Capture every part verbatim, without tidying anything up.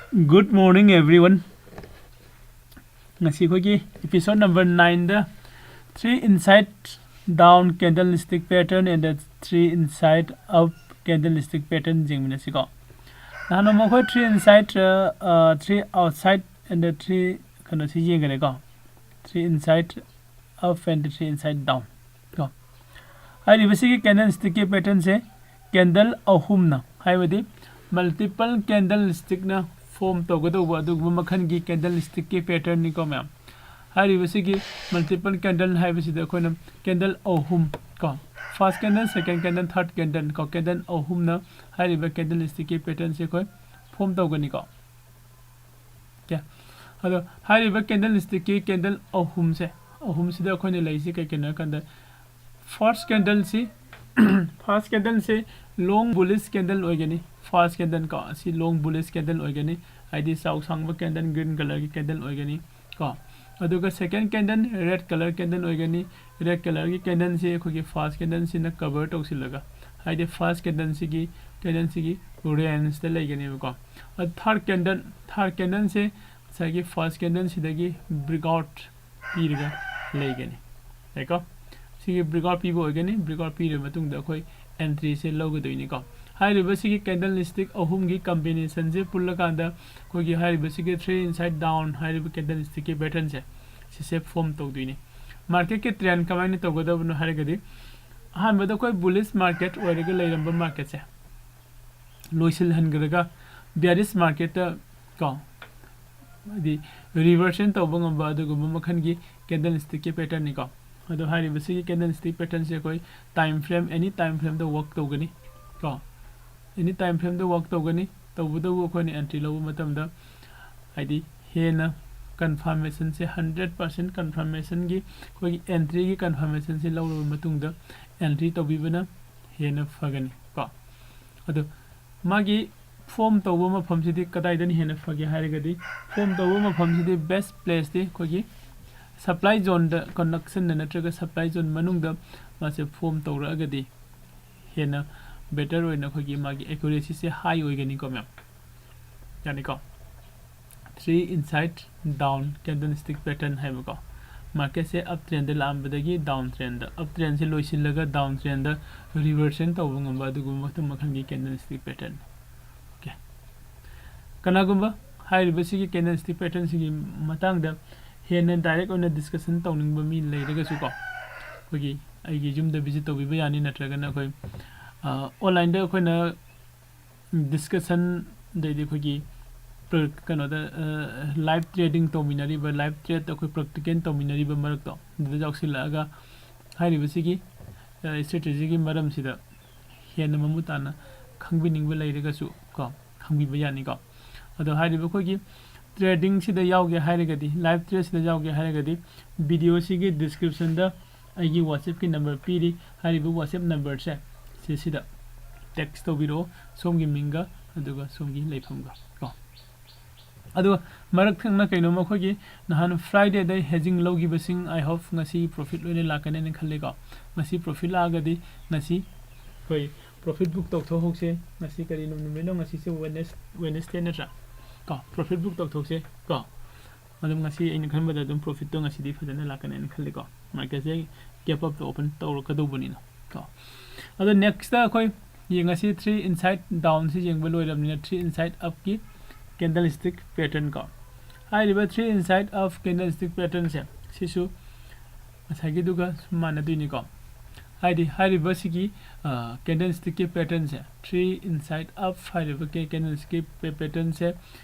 Good morning, everyone. ꯉꯁꯤ ꯑꯩꯈꯣꯏꯒꯤ episode number nineꯗ three inside down candlestick pattern and the three inside up candlestick pattern ꯌꯦꯡꯃꯤꯟꯅꯁꯤꯀꯣ꯫ ꯅꯍꯥꯟ ꯅꯣꯡꯃ ꯑꯩꯈꯣꯏ three inside, uh, uh, three outside and the three ꯀꯩꯅꯣꯁꯤ ꯌꯦꯡꯈꯔꯦꯀꯣ꯫ Three inside up and three inside down ꯀꯣ꯫ ꯍꯥꯏꯔꯤꯕꯁꯤꯒꯤ candlestickꯀꯤ patternꯁꯦ candle ꯑꯍꯨꯝꯅ, ꯍꯥꯏꯕꯗꯤ multiple candlestickꯅ form ꯇꯧꯒꯗꯧꯕ ꯑꯗꯨꯒꯨꯝꯕ ꯃꯈꯜꯒꯤ candlestickꯀꯤ patternꯅꯤꯀꯣ ꯃꯌꯥꯝ꯫ ꯍꯥꯏꯔꯤꯕꯁꯤꯒꯤ multiple candle ꯍꯥꯏꯕꯁꯤꯗ ꯑꯩꯈꯣꯏꯅ candle ꯑꯍꯨꯝ ꯀꯣ, first candle, second candle, third candle ꯀꯣ, candle ꯑꯍꯨꯝꯅ ꯍꯥꯏꯔꯤꯕ candlestickꯀꯤ patternꯁꯦ ꯑꯩꯈꯣꯏ form ꯇꯧꯒꯅꯤꯀꯣ꯫ Okay, ꯑꯗꯣ ꯍꯥꯏꯔꯤꯕ candlestickꯀꯤ candle ꯑꯍꯨꯝꯁꯦ, ꯑꯍꯨꯝꯁꯤꯗ ꯑꯩꯈꯣꯏꯅ ꯂꯩꯔꯤꯁꯦ ꯀꯩ ꯀꯩꯅꯣ ꯍꯥꯏ ꯀꯥꯟꯗ, first candleꯁꯤ first candleꯁꯤ long bullish candle ꯑꯣꯏꯒꯅꯤ꯫ First candle ꯀꯣ, ꯑꯁꯤ long bullish candle ꯑꯣꯏꯒꯅꯤ, ꯍꯥꯏꯗꯤ ꯆꯥꯎ ꯁꯥꯡꯕ candle, green colourꯒꯤ candle ꯑꯣꯏꯒꯅꯤ ꯀꯣ꯫ ꯑꯗꯨꯒ second candle red colour candle ꯑꯣꯏꯒꯅꯤ꯫ Red colourꯒꯤ candleꯁꯤ ꯑꯩꯈꯣꯏꯒꯤ first candleꯁꯤꯅ cover ꯇꯧꯁꯤꯜꯂꯒ, ꯍꯥꯏꯗꯤ first candleꯁꯤꯒꯤ candleꯁꯤꯒꯤ rangeꯇ ꯂꯩꯒꯅꯦꯕꯀꯣ꯫ ꯑꯗꯨ third candle, third candleꯁꯦ ꯉꯁꯥꯏꯒꯤ first candleꯁꯤꯗꯒꯤ breakout ꯄꯤꯔꯒ ꯂꯩꯒꯅꯤ꯫ ꯌꯥꯏꯀꯣ? ꯁꯤꯒꯤ breakout ꯄꯤꯕ ꯑꯣꯏꯒꯅꯤ꯫ Breakout ꯄꯤꯔꯕ ꯃꯇꯨꯡꯗ ꯑꯩꯈꯣꯏ entryꯁꯦ ꯂꯧꯒꯗꯣꯏꯅꯤꯀꯣ꯫ ꯍꯥꯏꯔꯤꯕ ꯁꯤꯒꯤ candlestick ꯑꯍꯨꯝꯒꯤ combinationꯁꯦ ꯄꯨꯜꯂꯀꯥꯟꯗ ꯑꯩꯈꯣꯏꯒꯤ ꯍꯥꯏꯔꯤꯕ ꯁꯤꯒꯤ three inside down ꯍꯥꯏꯔꯤꯕ candlestickꯀꯤ patternꯁꯦ ꯁꯤꯁꯦ form ꯇꯧꯗꯣꯏꯅꯤ꯫ Marketꯀꯤ trend ꯀꯃꯥꯏꯅ ꯇꯧꯒꯗꯕꯅꯣ ꯍꯥꯏꯔꯒꯗꯤ, ꯑꯍꯥꯟꯕꯗ ꯑꯩꯈꯣꯏ bullish market ꯑꯣꯏꯔꯒ ꯂꯩꯔꯝꯕ marketꯁꯦ ꯂꯣꯏꯁꯤꯜꯍꯟꯈ꯭ꯔꯒ bearish marketꯇ ꯀꯣ, ꯍꯥꯏꯗꯤ reversion ꯇꯧꯕ ꯉꯝꯕ ꯑꯗꯨꯒꯨꯝꯕ ꯃꯈꯜꯒꯤ candlestickꯀꯤ patternꯅꯤꯀꯣ꯫ ꯑꯗꯣ ꯍꯥꯏꯔꯤꯕꯁꯤꯒꯤ candlestick patternꯁꯦ ꯑꯩꯈꯣꯏ time frame, any time frameꯗ work ꯇꯧꯒꯅꯤ ꯀꯣ꯫ Any time frameꯗ work ꯇꯧꯒꯅꯤ꯫ ꯇꯧꯕꯇꯕꯨ ꯑꯩꯈꯣꯏꯅ entry ꯂꯧꯕ ꯃꯇꯝꯗ, ꯍꯥꯏꯗꯤ ꯍꯦꯟꯅ confirmationꯁꯦ, hundred percent confirmationꯒꯤ, ꯑꯩꯈꯣꯏꯒꯤ entryꯒꯤ confirmationꯁꯦ ꯂꯧꯔꯕ ꯃꯇꯨꯡꯗ entry ꯇꯧꯕꯤꯕꯅ ꯍꯦꯟꯅ ꯐꯒꯅꯤ ꯀꯣ꯫ ꯑꯗꯣ ꯃꯥꯒꯤ form ꯇꯧꯕ ꯃꯐꯝꯁꯤꯗꯤ ꯀꯗꯥꯏꯗꯅ ꯍꯦꯟꯅ ꯐꯒꯦ ꯍꯥꯏꯔꯒꯗꯤ, form ꯇꯧꯕ ꯃꯐꯝꯁꯤꯗꯤ best placeꯇꯤ ꯑꯩꯈꯣꯏꯒꯤ supply zoneꯗ ꯀꯣ, ꯅꯛꯁꯟꯅ ꯅꯠꯇ꯭ꯔꯒ supply zone ꯃꯅꯨꯡꯗ ꯃꯥꯁꯦ form ꯇꯧꯔꯛꯑꯒꯗꯤ ꯍꯦꯟꯅ better ꯑꯣꯏꯅ ꯑꯩꯈꯣꯏꯒꯤ ꯃꯥꯒꯤ accuracyꯁꯦ high ꯑꯣꯏꯒꯅꯤꯀꯣ ꯃꯌꯥꯝ꯫ ꯌꯥꯅꯤꯀꯣ? Three inside down candlestick pattern ꯍꯥꯏꯕꯀꯣ꯫ Marketꯁꯦ up trendꯗ ꯂꯥꯛꯑꯝꯕꯗꯒꯤ down trendꯗ, up trendꯁꯦ ꯂꯣꯏꯁꯤꯜꯂꯒ down trendꯗ reversion ꯇꯧꯕ ꯉꯝꯕ ꯑꯗꯨꯒꯨꯝꯕ ꯃꯈꯜ ꯃꯈꯜꯒꯤ candlestick pattern꯫ Okay꯫ ꯀꯅꯥꯒꯨꯝꯕ ꯍꯥꯏꯔꯤꯕꯁꯤꯒꯤ candlestick patternꯁꯤꯒꯤ ꯃꯇꯥꯡꯗ ꯍꯦꯟꯅ direct ꯑꯣꯏꯅ discussion ꯇꯧꯅꯤꯡꯕ ꯃꯤ ꯂꯩꯔꯒꯁꯨꯀꯣ, ꯑꯩꯈꯣꯏꯒꯤ ꯑꯩꯒꯤ ꯌꯨꯝꯗ visit ꯇꯧꯕꯤꯕ ꯌꯥꯅꯤ, ꯅꯠꯇ꯭ꯔꯒꯅ ꯑꯩꯈꯣꯏ, ꯑ, onlineꯗ ꯑꯩꯈꯣꯏꯅ discussion, ꯑꯗꯩꯗꯤ ꯑꯩꯈꯣꯏꯒꯤ ꯄ꯭ꯔ-, ꯀꯩꯅꯣꯗ, ꯑ, live trading ꯇꯧꯃꯤꯟꯅꯔꯤꯕ, live tradeꯇ ꯑꯩꯈꯣꯏ practical ꯇꯧꯃꯤꯟꯅꯔꯤꯕ ꯃꯔꯛꯇꯣ, ꯑꯗꯨꯗ ꯌꯥꯎꯁꯤꯜꯂꯛꯑꯒ ꯍꯥꯏꯔꯤꯕꯁꯤꯒꯤ, ꯑ, strategyꯒꯤ ꯃꯔꯝꯁꯤꯗ ꯍꯦꯟꯅ ꯃꯃꯨꯠ ꯇꯥꯅ ꯈꯪꯕꯤꯅꯤꯡꯕ ꯂꯩꯔꯒꯁꯨ ꯀꯣ, ꯈꯪꯕꯤꯕ ꯌꯥꯅꯤꯀꯣ꯫ ꯑꯗꯣ ꯍꯥꯏꯔꯤꯕ ꯑꯩꯈꯣꯏꯒꯤ tradingꯁꯤꯗ ꯌꯥꯎꯒꯦ ꯍꯥꯏꯔꯒꯗꯤ, live tradeꯁꯤꯗ ꯌꯥꯎꯒꯦ ꯍꯥꯏꯔꯒꯗꯤ, videoꯁꯤꯒꯤ descriptionꯗ ꯑꯩꯒꯤ WhatsAppꯀꯤ number ꯄꯤꯔꯤ꯫ ꯍꯥꯏꯔꯤꯕ WhatsApp numberꯁꯦ ꯁꯤꯁꯤꯗ text ꯇꯧꯕꯤꯔꯛꯑꯣ, ꯁꯣꯝꯒꯤ ꯃꯤꯡꯒ ꯑꯗꯨꯒ ꯁꯣꯝꯒꯤ ꯂꯩꯐꯝꯒ ꯀꯣ꯫ ꯑꯗꯨꯒ ꯃꯔꯛ ꯊꯪꯅ ꯀꯩꯅꯣꯝꯃ, ꯑꯩꯈꯣꯏꯒꯤ ꯅꯍꯥꯟ Fridayꯗ hedging ꯂꯧꯈꯤꯕꯁꯤꯡ, I hope ꯉꯁꯤ profit ꯂꯣꯏꯅ ꯂꯥꯛꯀꯅꯦꯅ ꯈꯜꯂꯤꯀꯣ꯫ ꯉꯁꯤ profit ꯂꯥꯛꯑꯒꯗꯤ ꯉꯁꯤ ꯑꯩꯈꯣꯏ profit book ꯇꯧꯊꯣꯛꯍꯧꯁꯦ꯫ ꯉꯁꯤ ꯀꯔꯤ ꯅꯨꯃꯤꯠꯅꯣ? ꯉꯁꯤꯁꯦ Wednes-, Wednesday ꯅꯠꯇ꯭ꯔꯥ? ꯀꯣ, profit book ꯇꯧꯊꯣꯛꯁꯦ ꯀꯣ꯫ ꯑꯗꯨꯝ ꯉꯁꯤ ꯑꯩꯅ ꯈꯟꯕꯗ ꯑꯗꯨꯝ profitꯇꯣ ꯉꯁꯤꯗꯤ ꯐꯖꯅ ꯂꯥꯛꯀꯅꯦꯅ ꯈꯜꯂꯤꯀꯣ꯫ Marketꯁꯦ gap upꯇ open ꯇꯧꯔꯛꯀꯗꯧꯕꯅꯤꯅ ꯀꯣ꯫ ꯑꯗꯣ nextꯇ ꯑꯩꯈꯣꯏ ꯌꯦꯡꯉꯁꯤ, three inside downꯁꯤ ꯌꯦꯡꯕ ꯂꯣꯏꯔꯕꯅꯤꯅ three inside upꯀꯤ candlestick pattern ꯀꯣ꯫ ꯍꯥꯏꯔꯤꯕ three inside up candlestick patternꯁꯦ ꯁꯤꯁꯨ ꯉꯁꯥꯏꯒꯤꯗꯨꯒ ꯁꯨꯝ ꯃꯥꯟꯅꯗꯣꯏꯅꯤꯀꯣ꯫ ꯍꯥꯏꯗꯤ ꯍꯥꯏꯔꯤꯕꯁꯤꯒꯤ, ꯑ, candlestickꯀꯤ patternꯁꯦ, three inside up ꯍꯥꯏꯔꯤꯕ ꯀꯦ-, candlestickꯀꯤ patternꯁꯦ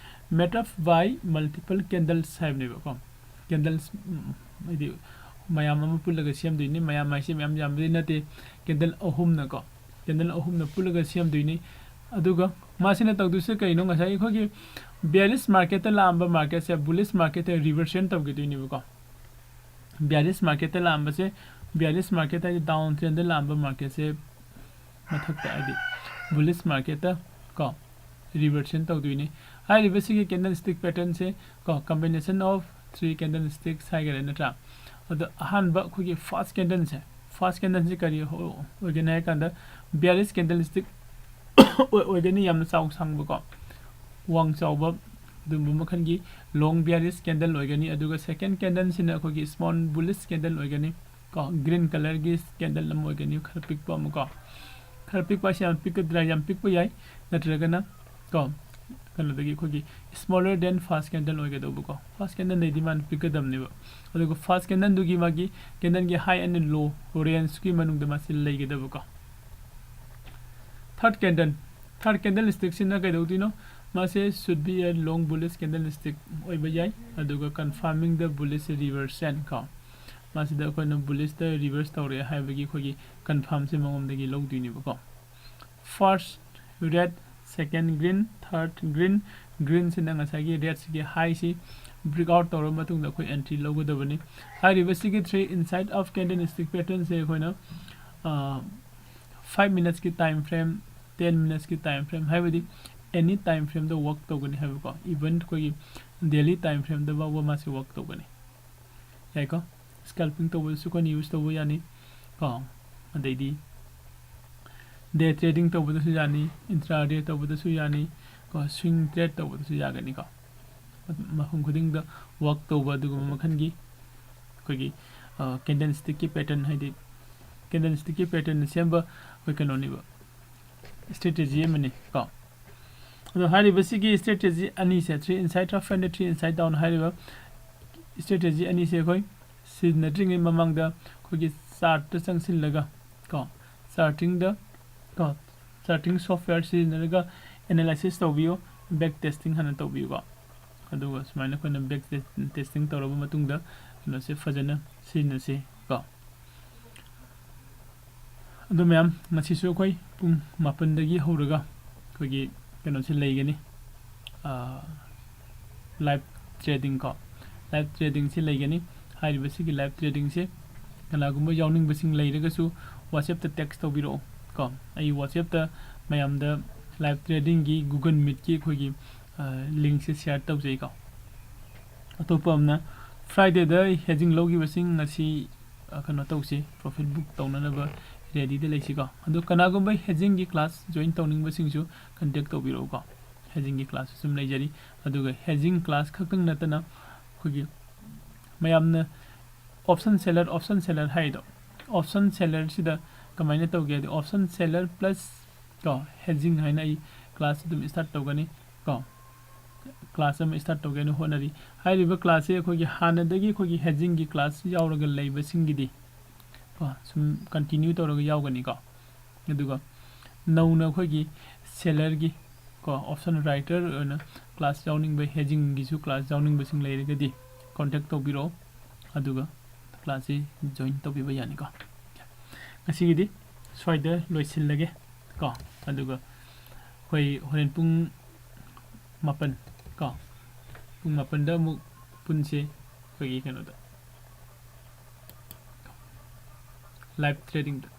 made up by multiple candles ꯍꯥꯏꯕꯅꯦꯕꯀꯣ꯫ Candles, ꯎꯝ, ꯍꯥꯏꯗꯤ ꯃꯌꯥꯝ ꯑꯃ ꯄꯨꯜꯂꯒ ꯁꯦꯝꯗꯣꯏꯅꯤ꯫ ꯃꯌꯥꯝ ꯍꯥꯏꯁꯦ ꯃꯌꯥꯝ ꯌꯥꯝꯕꯗꯤ ꯅꯠꯇꯦ, candle ꯑꯍꯨꯝꯅꯀꯣ, candle ꯑꯍꯨꯝꯅ ꯄꯨꯜꯂꯒ ꯁꯦꯝꯗꯣꯏꯅꯤ꯫ ꯑꯗꯨꯒ ꯃꯥꯁꯤꯅ ꯇꯧꯗꯣꯏꯁꯦ ꯀꯩꯅꯣ? ꯉꯁꯥꯏ ꯑꯩꯈꯣꯏꯒꯤ bearish marketꯇ ꯂꯥꯛꯑꯝꯕ marketꯁꯦ bullish marketꯇ reversion ꯇꯧꯈꯤꯗꯣꯏꯅꯦꯕꯀꯣ꯫ Bearish marketꯇ ꯂꯥꯛꯑꯝꯕꯁꯦ, bearish market ꯍꯥꯏꯗꯤ down trendꯗ ꯂꯥꯛꯑꯝꯕ marketꯁꯦ ꯃꯊꯛꯇ ꯍꯥꯏꯗꯤ bullish marketꯇ ꯀꯣ reversion ꯇꯧꯗꯣꯏꯅꯤ꯫ ꯍꯥꯏꯔꯤꯕꯁꯤꯒꯤ candlestick patternꯁꯦ ꯀꯣ combination of three candlesticks ꯍꯥꯏꯈꯔꯦ ꯅꯠꯇ꯭ꯔꯥ? ꯑꯗꯣ ꯑꯍꯥꯟꯕ ꯑꯩꯈꯣꯏꯒꯤ first candleꯁꯦ, first candleꯁꯦ ꯀꯔꯤ ꯑꯣꯏꯒꯅꯤ ꯍꯥꯏ ꯀꯥꯟꯗ bearish candlestick ꯑꯣꯏꯒꯅꯤ, ꯌꯥꯝꯅ ꯆꯥꯎ ꯁꯥꯡꯕꯀꯣ, ꯋꯥꯡ ꯆꯥꯎꯕ ꯑꯗꯨꯒꯨꯝꯕ ꯃꯈꯜꯒꯤ long bearish candle ꯑꯣꯏꯒꯅꯤ꯫ ꯑꯗꯨꯒ second candleꯁꯤꯅ ꯑꯩꯈꯣꯏꯒꯤ small bullish candle ꯑꯣꯏꯒꯅꯤ ꯀꯣ꯫ Green colourꯒꯤ candle ꯑꯃ ꯑꯣꯏꯒꯅꯤ, ꯈꯔ ꯄꯤꯛꯄ ꯑꯃ ꯀꯣ꯫ ꯈꯔ ꯄꯤꯛꯄ ꯍꯥꯏꯁꯦ ꯌꯥꯝ ꯄꯤꯛꯀꯗ꯭ꯔꯥ? ꯌꯥꯝ ꯄꯤꯛꯄ ꯌꯥꯏ, ꯅꯠꯇ꯭ꯔꯒꯅ ꯀꯣ, ꯀꯩꯅꯣꯗꯒꯤ ꯑꯩꯈꯣꯏꯒꯤ smaller than first candle ꯑꯣꯏꯒꯗꯧꯕꯀꯣ꯫ First candleꯗꯩꯗꯤ ꯃꯥꯅ ꯄꯤꯛꯀꯗꯕꯅꯦꯕ꯫ ꯑꯗꯨꯒ first candleꯗꯨꯒꯤ ꯃꯥꯒꯤ candleꯒꯤ high and low rangeꯀꯤ ꯃꯅꯨꯡꯗ ꯃꯥꯁꯤ ꯂꯩꯒꯗꯕꯀꯣ꯫ Third candle, third candlestickꯁꯤꯅ ꯀꯩꯗꯧꯗꯣꯏꯅꯣ? ꯃꯥꯁꯦ should be a long bullish candlestick ꯑꯣꯏꯕ ꯌꯥꯏ꯫ ꯑꯗꯨꯒ confirming the bullish reverse trend ꯀꯣ, ꯃꯥꯁꯤꯗ ꯑꯩꯈꯣꯏꯅ bullishꯇ reverse ꯇꯧꯔꯦ ꯍꯥꯏꯕꯒꯤ ꯑꯩꯈꯣꯏꯒꯤ confirmꯁꯦ ꯃꯉꯣꯟꯗꯒꯤ ꯂꯧꯗꯣꯏꯅꯦꯕꯀꯣ꯫ First red, second green, third green, greenꯁꯤꯅ ꯉꯁꯥꯏꯒꯤ redꯁꯤꯒꯤ highꯁꯤ break out ꯇꯧꯔꯕ ꯃꯇꯨꯡꯗ ꯑꯩꯈꯣꯏ entry ꯂꯧꯒꯗꯕꯅꯤ꯫ ꯍꯥꯏꯔꯤꯕꯁꯤꯒꯤ three inside of candlestick patternꯁꯦ ꯑꯩꯈꯣꯏꯅ five minutesꯀꯤ time frame, ten minutesꯀꯤ time frame, ꯍꯥꯏꯕꯗꯤ any time frameꯗ work ꯇꯧꯒꯅꯤ ꯍꯥꯏꯕꯀꯣ꯫ Even ꯑꯩꯈꯣꯏꯒꯤ daily time frameꯗ ꯐꯥꯎꯕ ꯃꯥꯁꯤ work ꯇꯧꯒꯅꯤ꯫ ꯌꯥꯏꯀꯣ? Scalping ꯇꯧꯕꯗꯁꯨ ꯑꯩꯈꯣꯏꯅ use ꯇꯧꯕ ꯌꯥꯅꯤ ꯀꯣ꯫ ꯑꯗꯩꯗꯤ day trading ꯇꯧꯕꯗꯁꯨ ꯌꯥꯅꯤ, intraday ꯇꯧꯕꯗꯁꯨ ꯌꯥꯅꯤ ꯀꯣ, swing trade ꯇꯧꯕꯗꯁꯨ ꯌꯥꯒꯅꯤꯀꯣ꯫ ꯃꯐꯝ ꯈꯨꯗꯤꯡꯗ work ꯇꯧꯕ ꯑꯗꯨꯒꯨꯝꯕ ꯃꯈꯜꯒꯤ ꯑꯩꯈꯣꯏꯒꯤ candlestickꯀꯤ pattern, ꯍꯥꯏꯗꯤ candlestickꯀꯤ pattern ꯁꯦꯝꯕ ꯑꯩꯈꯣꯏ ꯀꯩꯅꯣꯅꯦꯕ, strategy ꯑꯃꯅꯤ ꯀꯣ꯫ ꯑꯗꯣ ꯍꯥꯏꯔꯤꯕꯁꯤꯒꯤ strategy ꯑꯅꯤꯁꯦ, three inside of and three inside down ꯍꯥꯏꯔꯤꯕ strategy ꯑꯅꯤꯁꯦ ꯑꯩꯈꯣꯏ ꯁꯤꯖꯤꯟꯅꯗ꯭ꯔꯤꯉꯩ ꯃꯃꯥꯡꯗ ꯑꯩꯈꯣꯏꯒꯤ chartꯇ ꯆꯪꯁꯤꯜꯂꯒ ꯀꯣ, chartingꯗ ꯀꯣ, charting software ꯁꯤꯖꯤꯟꯅꯔꯒ analysis ꯇꯧꯕꯤꯌꯨ, back testing ꯍꯥꯟꯅ ꯇꯧꯕꯤꯌꯨꯀꯣ꯫ ꯑꯗꯨꯒ ꯁꯨꯃꯥꯏꯅ ꯑꯩꯈꯣꯏꯅ back testing ꯇꯧꯔꯕ ꯃꯇꯨꯡꯗ ꯀꯩꯅꯣꯁꯦ ꯐꯖꯅ ꯁꯤꯖꯤꯟꯅꯁꯤ ꯀꯣ꯫ ꯑꯗꯨ ꯃꯌꯥꯝ, ꯉꯁꯤꯁꯨ ꯑꯩꯈꯣꯏ ꯄꯨꯡ ꯃꯥꯄꯟꯗꯒꯤ ꯍꯧꯔꯒ ꯑꯩꯈꯣꯏꯒꯤ ꯀꯩꯅꯣꯁꯦ ꯂꯩꯒꯅꯤ, live trading ꯀꯣ, live tradingꯁꯦ ꯂꯩꯒꯅꯤ꯫ ꯍꯥꯏꯔꯤꯕꯁꯤꯒꯤ live tradingꯁꯦ ꯀꯅꯥꯒꯨꯝꯕ ꯌꯥꯎꯅꯤꯡꯕꯁꯤꯡ ꯂꯩꯔꯒꯁꯨ WhatsAppꯇ text ꯇꯧꯕꯤꯔꯛꯑꯣ ꯀꯣ꯫ ꯑꯩ WhatsAppꯇ ꯃꯌꯥꯝꯗ live tradingꯒꯤ Google Meetꯀꯤ ꯑꯩꯈꯣꯏꯒꯤ linkꯁꯦ share ꯇꯧꯖꯩꯀꯣ꯫ ꯑꯇꯣꯞꯄ ꯑꯃꯅ Fridayꯗ hedging ꯂꯧꯈꯤꯕꯁꯤꯡ ꯉꯁꯤ ꯀꯩꯅꯣ ꯇꯧꯁꯤ, profit book ꯇꯧꯅꯅꯕ readyꯗ ꯂꯩꯁꯤꯀꯣ꯫ ꯑꯗꯣ ꯀꯅꯥꯒꯨꯝꯕ hedgingꯒꯤ class join ꯇꯧꯅꯤꯡꯕꯁꯤꯡꯁꯨ contact ꯇꯧꯕꯤꯔꯛꯎꯀꯣ꯫ Hedgingꯒꯤ class ꯁꯨꯝ ꯂꯩꯖꯔꯤ꯫ ꯑꯗꯨꯒ hedging class ꯈꯛꯇꯪ ꯅꯠꯇꯅ ꯑꯩꯈꯣꯏꯒꯤ ꯃꯌꯥꯝꯅ option seller, option seller ꯍꯥꯏꯗꯣ, option sellerꯁꯤꯗ ꯀꯃꯥꯏꯅ ꯇꯧꯒꯦ ꯍꯥꯏꯗꯤ option seller plus ꯀꯣ hedging ꯍꯥꯏꯅ ꯑꯩ class ꯑꯗꯨꯝ start ꯇꯧꯒꯅꯤ ꯀꯣ꯫ Class ꯑꯃ start ꯇꯧꯒꯦꯅ ꯍꯣꯠꯅꯔꯤ꯫ ꯍꯥꯏꯔꯤꯕ classꯁꯦ ꯑꯩꯈꯣꯏꯒꯤ ꯍꯥꯟꯅꯗꯒꯤ ꯑꯩꯈꯣꯏꯒꯤ hedgingꯒꯤ class ꯌꯥꯎꯔꯒ ꯂꯩꯕꯁꯤꯡꯒꯤꯗꯤ ꯀꯣ ꯁꯨꯝ continue ꯇꯧꯔꯒ ꯌꯥꯎꯒꯅꯤꯀꯣ꯫ ꯑꯗꯨꯒ ꯅꯧꯅ ꯑꯩꯈꯣꯏꯒꯤ sellerꯒꯤ ꯀꯣ option writer ꯑꯣꯏꯅ class ꯌꯥꯎꯅꯤꯡꯕ, hedgingꯒꯤꯁꯨ class ꯌꯥꯎꯅꯤꯡꯕꯁꯤꯡ ꯂꯩꯔꯒꯗꯤ contact ꯇꯧꯕꯤꯔꯛꯑꯣ, ꯑꯗꯨꯒ classꯁꯤ join ꯇꯧꯕꯤꯕ ꯌꯥꯅꯤꯀꯣ꯫ ꯉꯁꯤꯒꯤꯗꯤ ꯁ꯭ꯋꯥꯏꯗ ꯂꯣꯏꯁꯤꯜꯂꯒꯦ ꯀꯣ꯫ ꯑꯗꯨꯒ ꯑꯩꯈꯣꯏ ꯍꯣꯔꯦꯟ ꯄꯨꯡ ꯃꯥꯄꯟ ꯀꯣ, ꯄꯨꯡ ꯃꯥꯄꯟꯗ ꯑꯃꯨꯛ ꯄꯨꯟꯁꯦ ꯑꯩꯈꯣꯏꯒꯤ ꯀꯩꯅꯣꯗ, live tradingꯗ꯫